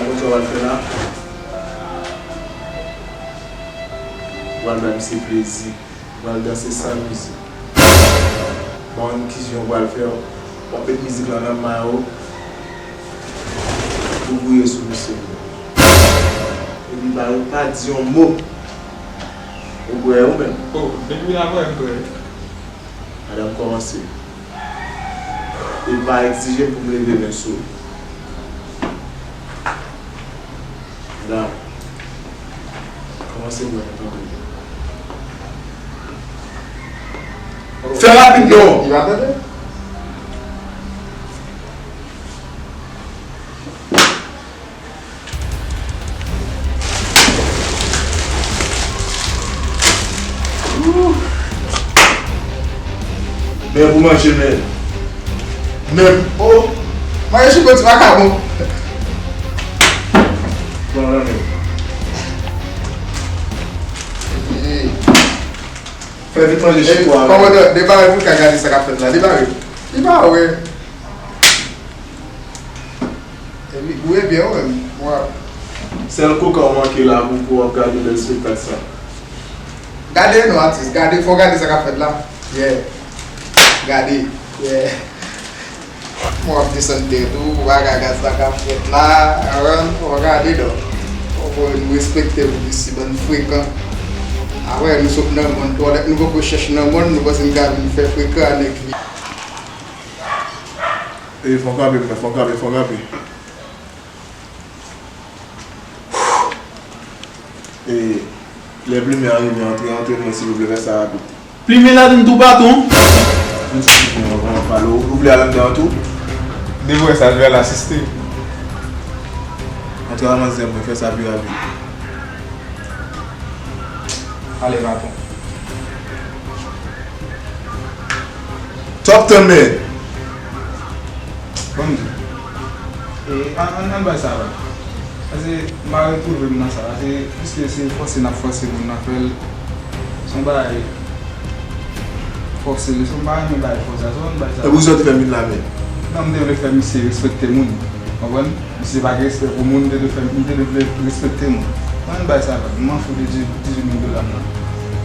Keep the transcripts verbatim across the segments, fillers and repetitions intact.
Konn sa w al fè la? W al bay misye plezi. W al danse san mizik. Bon, ki jan w pral fè? W ap met mizik lan nan men w. Ou gouye sou misye. Epi pa, pa di yon mo. Ou prè ou menm? Oh, depi la prè, m prè. Madanm, kòmanse. E pa egzije m pou m leve men sou ou. Madanm, kòmanse bwè nan tanbou. Fè rapid non! Li pa tande? Men pou manje, men. Men, oh! Manje sou peti vakabon. Pran nan men. Fè vit manje chitwa. Kòmandan, debare pou ka gade sa k ap fèt la. Debare. Li pa wè. Epi, gouye byen, wi, menm. W ap. Sèl koka w manke la pou, pou w ap gade bèl espektak sa. Gade non, atis, gade, fò w gade sa k ap fèt la. Yeah. Gade. Yeah. W ap desann tèt ou, bagay gad sa k ap fèt la, konprann? Fò w gade non. Fò w respekte w, mesye, bann frekan. Apre, nou sot nan mòn, twò lè nou poko chèche nan mòn, nou panse n ka vin fè frekan a nèg li. E, fò kanpe, mwen, fò kanpe, fò kanpe. E, lè plimen an rive, antre, antre, mwen, silvouplè, fè sa rapid. Plimen la vin tou baton. Vin soti plimen an, anvan m ap pale. Ou, ou vle al anndan an tou? Depi w wè sa, l al asiste. Antre a manzè mwen, fè sa pi rapid. Ale, baton. Talk to me. Ban m di. E, an, an, an bay sa la. Paske m pa retwouve m nan sa. Paske, piske se fòse n ap fòse moun nan fè l, se yon bagay fòse li, se yon bagay mwen bay fòs la, se yon bagay sa. E pou sa w te fè m vin la menm? Non, m te vle fè misye respekte moun. Konprann? Misye pa gen respè pou moun, m te dwe fè, m te dwe vle respekte moun. Mwen, m bay sa vag. M an fou de dizuit mil dola m nan.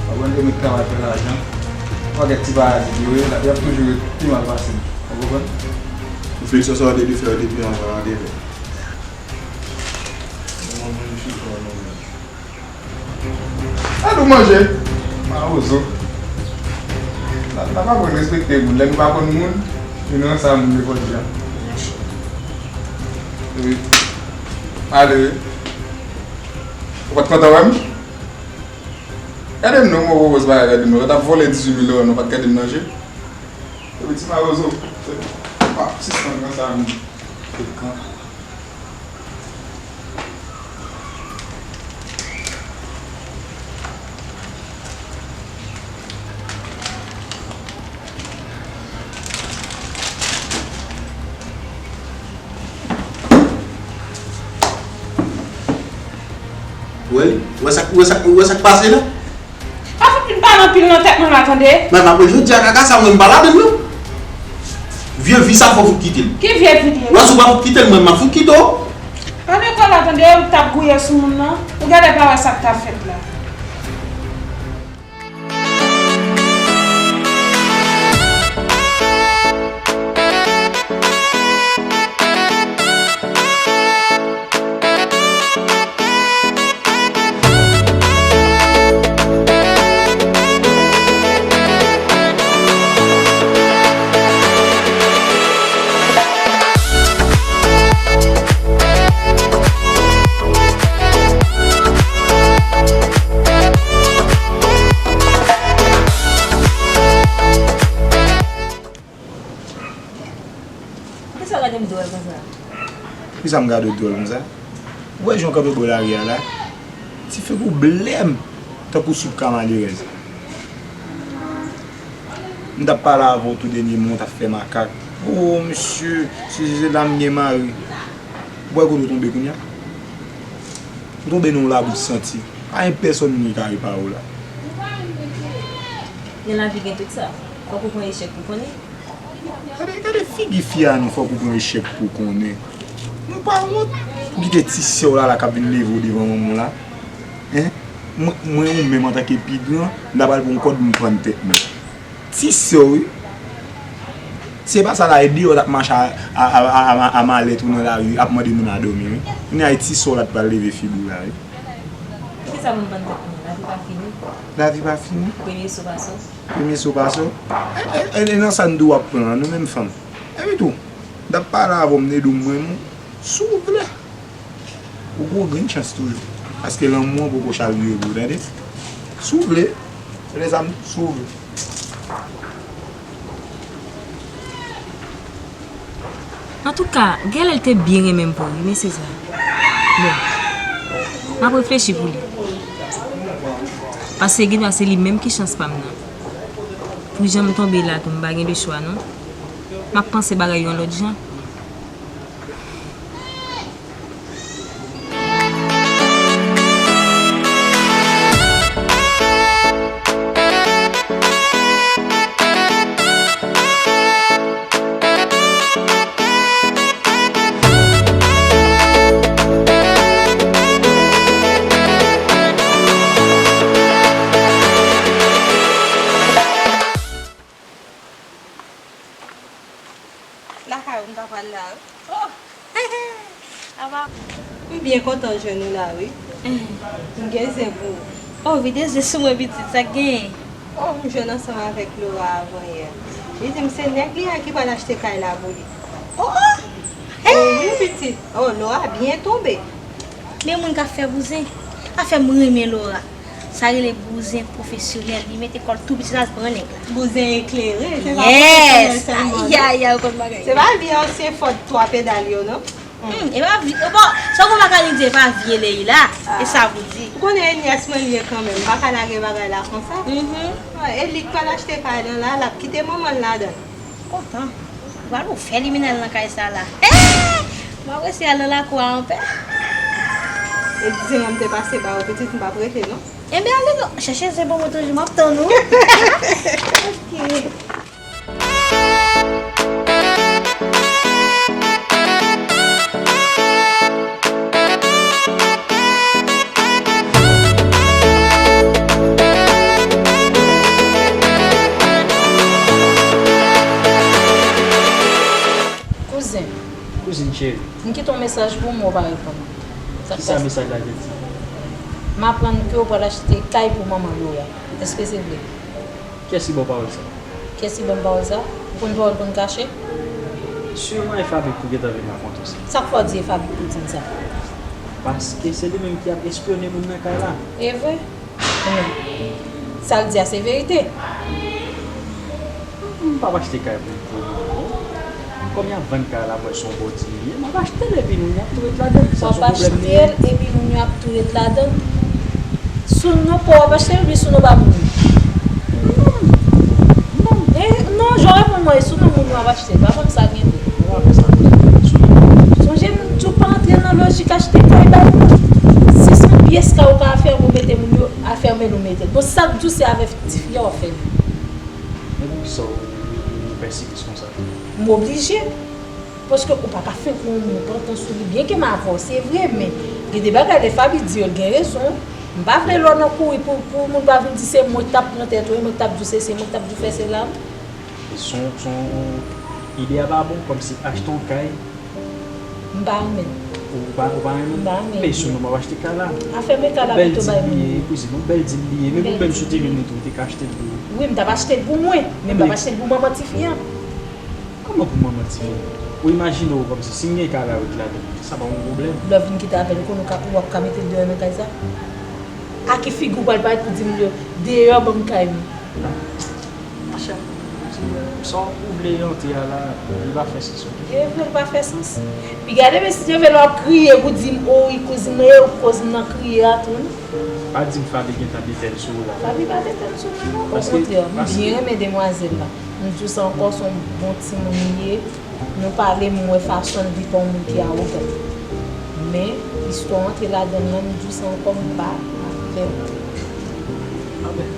Konprann? Yo met travay fè lajan. Yon pakèt ti parazit yo ye, y ap toujou ret pi mal pase m. Ou konprann? Refleksyon sa w te dwe fè depi anvan an demen. Mwen, mwen, mwen, mwen, mwen. Gad ou manje. Mawozo. N ap aprann respekte moun. Lè nou pa konn moun, nou ranse a moun jodi a. Wi. Ale wi. Ou pa t kontan wè m? Gade m non, mwen wowoz bagay, gade m non. Yo t ap vòlè dizuit mil dola, nou pa t gade m nan je. Epi ti mawozo. W ap sispann ranse a moun. Frekan. Wè, wè sa, wè sa, wè sa k pase la? Pa fout vin pale anpil nan tèt mwen la, tande. Men m ap jodi a kaka sa, mwen m pa ladann non. Vye vi sa fò w fout kite l. Ki vye vi li ye? Wè si w pa fout kite l, mwen m ap fout kite w. Ann ekòl la, tande, ou t ap gouye sou moun nan. Ou genlè pa wè sa k t ap fèt la. Poukisa w gade m dwòl konsa? Poukisa m gade w dwòl konsa? Ou wè jan w kanpe bò lari a la? Ti figi w blèm tankou soup ka malerèz. M t ap pale avè w tou dènye mwen, w t ap fè makak. O, mesye, se, se la m gen mari. Ou wè kote w tonbe kounye a? Ou tonbe nan yon labou santi. Pa gen pèsonn moun ki ka repare w la. Nan lavi gen tout sa. Fòk ou pran echèk pou konnen. Gade, gade figi fi a non, fòk ou pran echèk pou konnen. Nou pa wont. Ou kite ti sè w la la k ap vin leve w devan manman w la. Hein? Mwen, mwen ou menm antanke pi gran, m ta pral pran yon kòd m pann tèt mwen. Ti sè w wi. Se pa sa la, e deyò w t ap mache a, a, a, a, a, a malèt ou nan lari ap mande moun a dòmi wi. Kounye a e ti sè w la t pral leve figi w la wi. Poukisa pou m pann tèt mwen? Lavi pa fini. Lavi pa fini? Premye so pa so. Premye so pa so. E, e, e, e nan sa n di w ap pran an, nou menm fanm. Epi tou, m t ap pale avè w, m te di w mwen, si w vle. Ou gwo grenn chans toujou. Paske lanmou an poko chavire pou ou, tande. Si w vle, se lèzam, si w vle. Antouka, Gèlè te byen renmen m pou li, men se sa. Bon, m ap reflechi pou li. Paske gendwa se li menm ki chans pa m nan. Pou jan m tonbe la tou, m pa gen de chwa non. M ap panse bagay yo yon lòt jan. Lakay ou m ta pral la wi. Oh! Apa? M byen kontan jwenn ou la wi. M gen zen pou ou. Oh, vide zen sou mwen pitit, sa k genyen? Oh, m jwenn ansanm avèk Laura avan yè. Li di m se nèg li a ki pral achte kay la pou li. Oh! Oh wi pitit. Oh, Laura byen tonbe. Men moun k ap fè bouzen. Afè m renmen Laura. Sa rele bouzen pwofesyonèl, li mete kò l tou piti sa se pran nèg la. Bouzen eklere, se pa pwofesyonèl sèlman non. Ayayay, ou konn bagay. Se pa vye ansyen Ford twa pedal yo non. Hmm, e pa vye, e bon, sa w konn pa ka di e pa vye Leila, e sa pou di. Ou konnen e nyès mwen li ye kanmenm, m pa ka lage bagay la konsa. E li k pral achte kay lan la, l ap kite manman l ladan l. Kontan. Ou pral ou fè liminal nan kay sa la. Mwen resi al nan lakou a anpè. E di zen an m te pase ba ou pitit m p ap rete non. Enben ale non, chèche zen pou mwen toujou, m ap tann ou. Ok. Kouzen. Kouzin cheri. M kite yon mesaj pou mwen, ou pa reponn. Sa k pase? Kisa mesaj la te di? M aprann ke w pral achte kay pou manman Laura. Èske se vre? Kiyès ki ba w pawòl sa? Kiyès ki ban m pawòl sa? Ou konn pawòl konn kache? Siman e Fabrik pou gentan vin rakonte w sa. Sa k fè w di e Fabrik pou di m sa? Paske se li menm ki ap espyone moun nan kay la. E vre? Sa l di a se verite? M p ap achte kay pou, pou, pou. Kòm y ap vann kay la, m wè se yon bòdi li ye, m ap achte l epi moun yo ap tou ret ladan l. Sa se yon pwoblèm li ye. W ap achte l epi moun yo ap tou ret ladan l? Sou non pa w ap achte l oubyen sou non pa moun yo? Non, non, e, non, jan w reponn mwen, e sou non moun yo ap achte l, pa konn sa gen de. Ou pa fè sa konsa, sou non moun yo. Sonje m di w pa antre nan lojik achte kay bay moun. Si se yon pyès kay ou ka afèmen ou mete moun yo, afèmen l ou mete l. Bon, sa k di w se avè tifi a w ap fè l. Men poukisa w, w, w pesimis konsa? M oblije. Paske ou pa ka fè kou yon moun pantan sou li. Byenke m avè w, se vre, men gen de bagay lè Faby di yo, l gen rezon. M pa vle lè w nan kouri pou, pou moun pa vin di se mwen k t ap pran tèt ou, e mwen k t ap di w sesi, e mwen k t ap di w fè sela. Se yon, se yon, ide a pa bon, kòmsi achte yon kay. M pa renmen l. Ou pa, ou pa renmen l? M pa renmen l. Men sou non m ap achte kay la. Afèmen kay la pito bay moun. Bèl dil li ye, kouzin, yon bèl dil li ye. Men pou menm si w te vin li tou, ou te ka achte l pou ou. Wi, m t ap achte l pou mwen, men m p ap achte l pou manman tifi an. Kòman pou manman tifi? Ou imajine w kòmsi si m gen kay la ret ladan, sa pa yon pwoblèm? Lè w vin kite avè l, ou konnen w ka, w ap ka mete l deyò nan kay sa? A ki figi w pral parèt pou di m deyò ban m kay mwen? Monchè, sa w vle antre a la, li pa fè sans, oke? E vre, li pa fè sans. Pi gade men si Dye vle w ap kriye pou di m, o wi kouzin mwen, e ou k koz m nan kriye a tou wi. Pa di m Faby gentan detèn sou ou la. Faby pa detèn sou mwen non. Okontrè, m byen renmen demwazèl la. M di w sa ankò, se yon bon timoun li ye. Nou pale, m wè fason l, li pa yon moun ki awogan. Men, istwa w antre ladan l lan, m di w sa ankò, m pa avè w. Anben,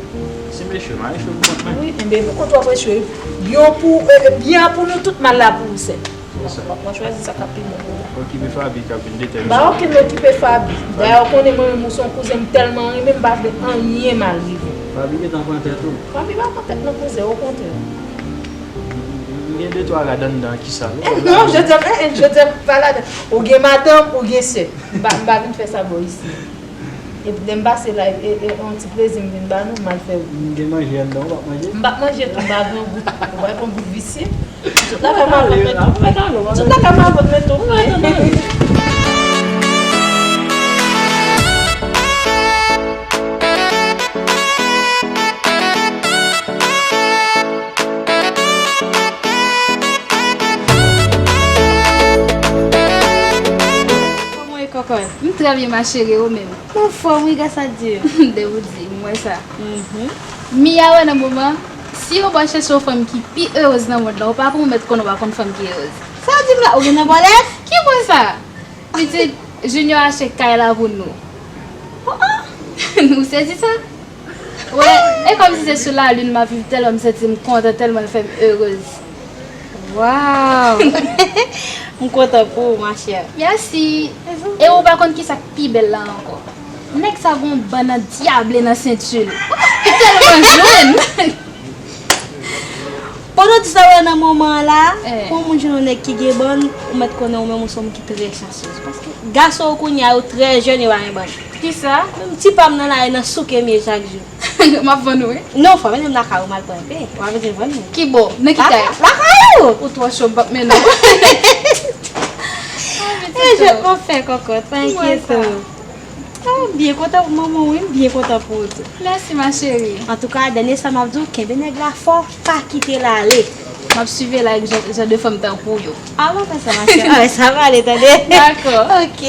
si m echwe, m a echwe pou kont mwen. Wi, enben, pou kont w ap echwe. Byen pou, e, e, byen an pou nou tout, mal la pou ou sèl. Mwen chwazi sa k ap pi bon pou ou. Okipe Faby k ap vin detèminan. M pa okenn okipe Faby. Dayè, ou konnen mwen menm ou se yon kouzen m tèlman renmen, m pa vle anyen mal rive w. Faby gentan pran tèt ou. Faby pa pran tèt non kouzen, okontrè. M gen de twa rad anndan ki sal. Non, je te, eh, eh, je te pa ladan. Ou gen madanm, ou gen sè. M pa, m pa vin fè sa bò isi. Epi lè m pase la, e, e, e, yon ti plezi m vin ba nou, m al fè wout. M gen manje anndan, ou p ap manje? M p ap manje tou, m pa grangou. Ou pa konn bout visye. Tout la ka mavòt men tou. Tout la ka mavòt men tou. Kòman w ye, kòkòt? M trè byen, ma chérie, ou menm? M anfòm, wi, gras a Dye. De ou di, m wè sa. Mhm. Mia wè nan moman, si yo ba w chèche yon fanm ki pi erez nan mond lan, ou pa pwomèt konnen w pa konn fanm ki erez. Sa w di m la, ou gen nan bòlèt? Ki bò sa? Pitit, Junior achte kay la pou nou. Oh, oh. Ou sezi sa? Wè, e kòmsi se sou lalin m ap viv, tèlman m santi m kontan, tèlman l fè m erez. Waw! M kontan pou ou, ma chère. Mèsi. E ou pa konn kisa k pi bèl la ankò? Nèg sa gon bann andyable nan senti l. Li tèlman jwenn! Pandan w di sa, wè, nan moman an la, eh, pou yon moun jwenn yon nèg ki gen bann, ou mèt konnen ou menm ou se yon moun ki trè chansyez. Paske gason yo kounye a, yo trè jèn, yo pa gen bann. Kisa? Menm ti pa m nan lari nan souke m ye chak jou. M ap vann ou, wi. Non, fò mennen m lakay ou, m al pran enpe. W ap vin vann mwen. Ki bò? Nan ki kay? Lakay ou! Ou twò cho, m p ap mennen w. E jwèt mwen fè kòkòt, pa enkyete w. Ah, m byen kontan pou manman w, wi, m byen kontan pou ou tou. Mèsi, ma chérie. Antouka, dènye sa m ap di w, kenbe nèg la fò, pa kite l ale. M ap swiv la ak jan, jan de fanm tankou yo. Ah, m ap fè sa, ma chérie. Ah, sa va ale, tande. Dakò. Ok.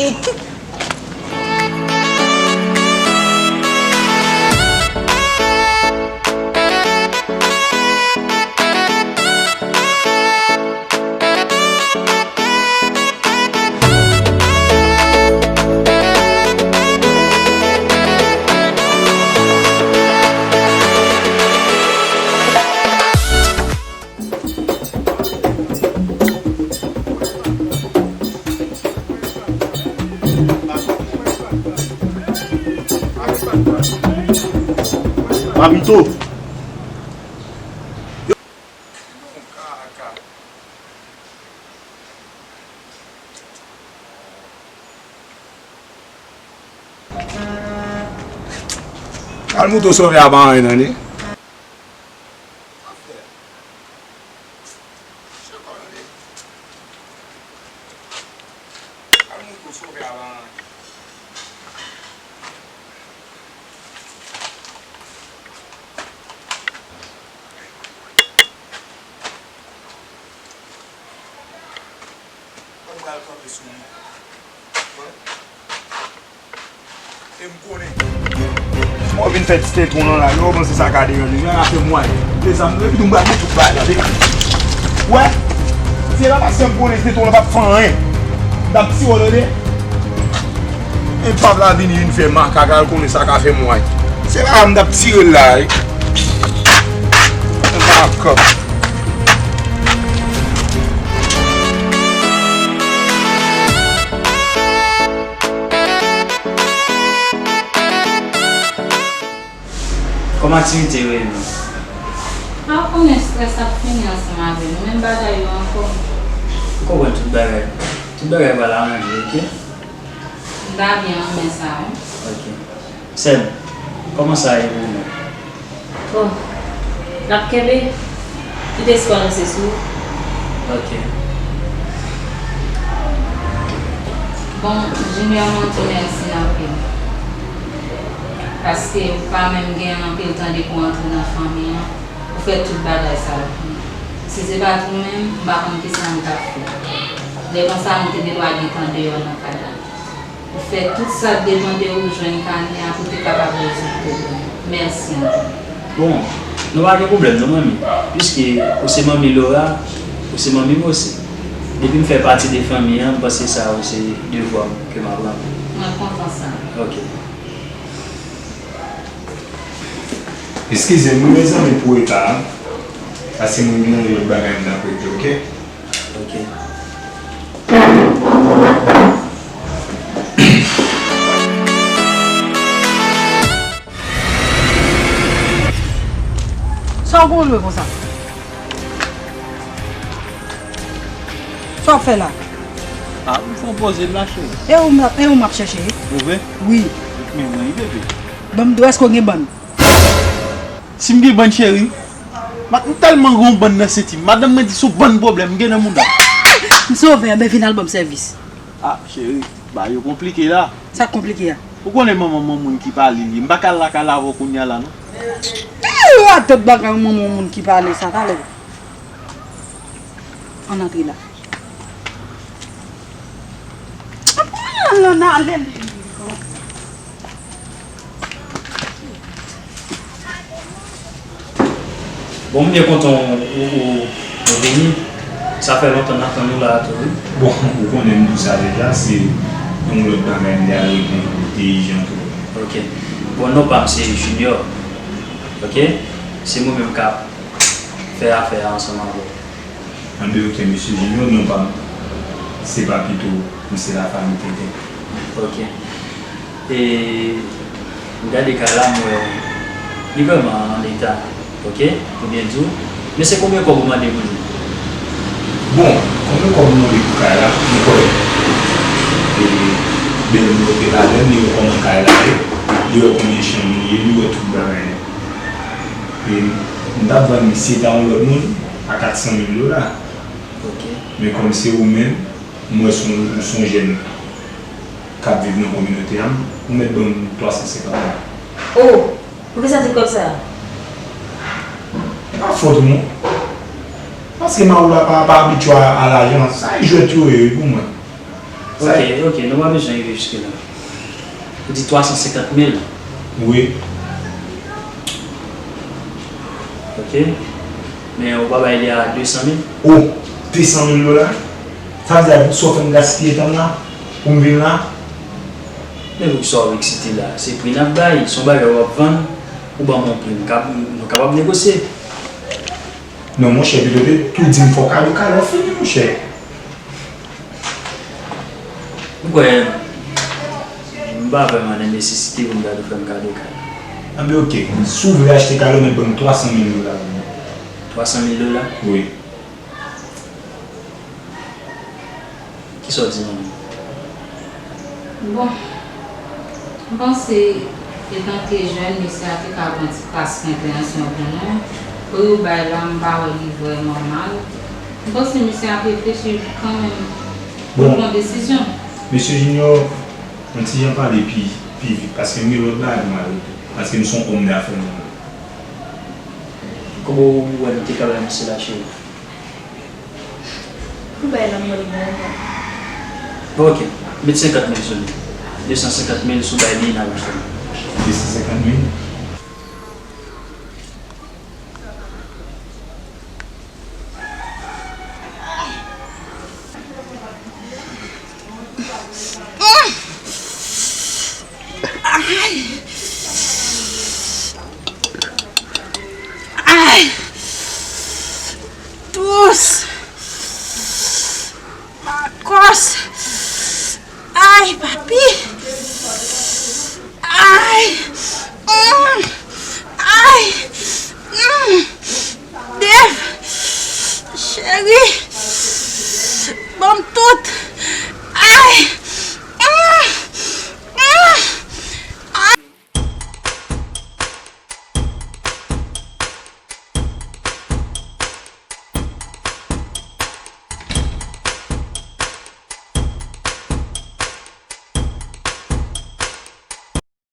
Papito. Al mouto sove a pa anyen nan li. Al mouto sove a pa anyen. Mwen pral kanpe sou li. E m konnen. Mwen vin fè ti tetwon nan la, yo panse sa ka deranje. Jan afè m wè. Mezanmi, epi tou m pral met tout bagay la, tande. Wè, se pa paske m konnen tetwon nan p ap fè anyen. M t ap tire w, tande. E pap la vini, vin fè makak la, l konnen sa ka fè m wè. Se pa m t ap tire l la, wi. Makak. Kòman aktivite yo ye menm? A, ou konnen estrès ap fini ansanm avè nou, menm bagay yo ankò. M konprann tout bagay. Tout bagay pral aranje, oke? M ta byen renmen sa, wi. Oke. Sè m, kòman sa ye pou ou menm? Bon, n ap kenbe. Tout espwa nou se sou ou. Ok. Bon, Junior, mwen di w mèsi anpil. Paske ou pa menm gen anpil tan depi w antre nan fanmi an, ou fè tout bagay sa yo pou mwen. Si se pa t ou menm, m pa konn kisa m t ap fè. Lè konsa, nou te gen dwa gen tan deyò nan kay la. Ou fè tout sa k depann de ou, jwenn kanè a pou te kapab rezoud pwoblèm. Mèsi anpil. Bon, nou pa gen pwoblèm non, manmi. Piske ou se manmi Laura, ou se manmi m osi. Depi m fè pati de fanmi an, m panse sa yo se devwa m ke m ap ranpli. Mwen kontan sa. Ok. Eskize m wi, mezanmi, pou reta a. Paske mwen gen yon lòt bagay m t ap regle, ok? Ok. Ou lwe konsa? Sa w ap fè la? Ah, m fè yon poze m la, cheri. E ou m ap, e ou m ap chèche? Ou vre? Wi. Men mwen, bebe. Ban m do, èske w gen bann? Si m gen bann, cheri, ma-, m tèlman gen yon bann nan senti m. Madanm mwen di se yon bann pwoblèm m gen nan mouda. M sove, enben vin al ban m sèvis. Ah, cheri, bagay yo konplike la. Sa k konplike a? Ou konnen manman m yon moun ki pale li ye. M pa ka al lakay la avè w kounye a la, non. Ou a tout bagay yon manman yon moun ki pale sa, talè. Ann antre la. Ann ale. Bon, m byen kontan ou, ou, ou, ou vini. Sa fè lontan n ap tann ou la a tou, wi. Bon, ou konnen m di w sa deja, se yon lòt bagay m te al regle pou te ijan tou. Ok. Bon, non pa m se Junior. Ok? Se mwen menm k ap fè afè a ansanm avè w. Anben, ok, mesye Junior, non pa m se Papito, m se lafanmi Tenten. Ok. E, m gade kay la, m wè li vrèman an eta, ok, pou byen di w. Men se konbyen kòb ou mande pou li? Bon, konbyen kòb m mande pou kay la, m kwè, e, bèl moun yo te la, lè li wè kòman kay la ye, li wè konbyen chanm li ye, li wè tout bagay. E, m t ap vann misye ta yon lòt moun a kat san mil dola. Ok. Men kòm se ou menm, m wè se yon, se yon jèn k ap viv nan kominote a, m, ou mèt ban m twa san senkant mil. Oh! Poukisa w di kòb sa a? Pa fòt ou non. Paske mari w la pa, pa abitye a, a lajan. Sa e jwèt yo ye, wi, pou mwen. Sa e... Ok, ok, nou pa bezwen rive jiske la. Ou di twa san senkant mil? Wi. Ok. Men ou pa bay li a de san mil? Oh, de san mil dola? Sa vle di sa w fè m gaspiye tan m la pou m vin la? Men poukisa w eksite la? Se pri n ap bay, se yon bagay w ap vann, ou ban m yon pri, m kab-, nou kapab negosye. Non, monchè, pito te tou di m fè w kado kay la, w fini, monchè. M kwè, m pa vrèman nan nesesite pou m ta tou fè m kado kay la. Anben, ok. Si w vle achte kay la, ou mèt ban m twa san mil dola pou mwen. Twa san mil dola? Wi. Kisa w di, manmi? Bon, m panse, etanke jèn, mesye a te ka pran ti klas konpreyansyon pou nou. Pri w bay la, m pa wè li vrèman mal. M panse misye ap reflechi kanmenm pou l pran desizyon. Mesye Junior, yon ti jan pale pi, pi vit, paske m gen lòt bagay pou m al regle, paske m se yon òm dafè mwen. Kòman w wè nou te ka bay misye la, cheri? Ou bay la, m wè l bon, bon. Bon, ok. Met senkant mil sou li. De san senkant mil, si w bay li, n a regle. De san senkant mil? Ay! Ay! Tous! Makòs! Ay, papi!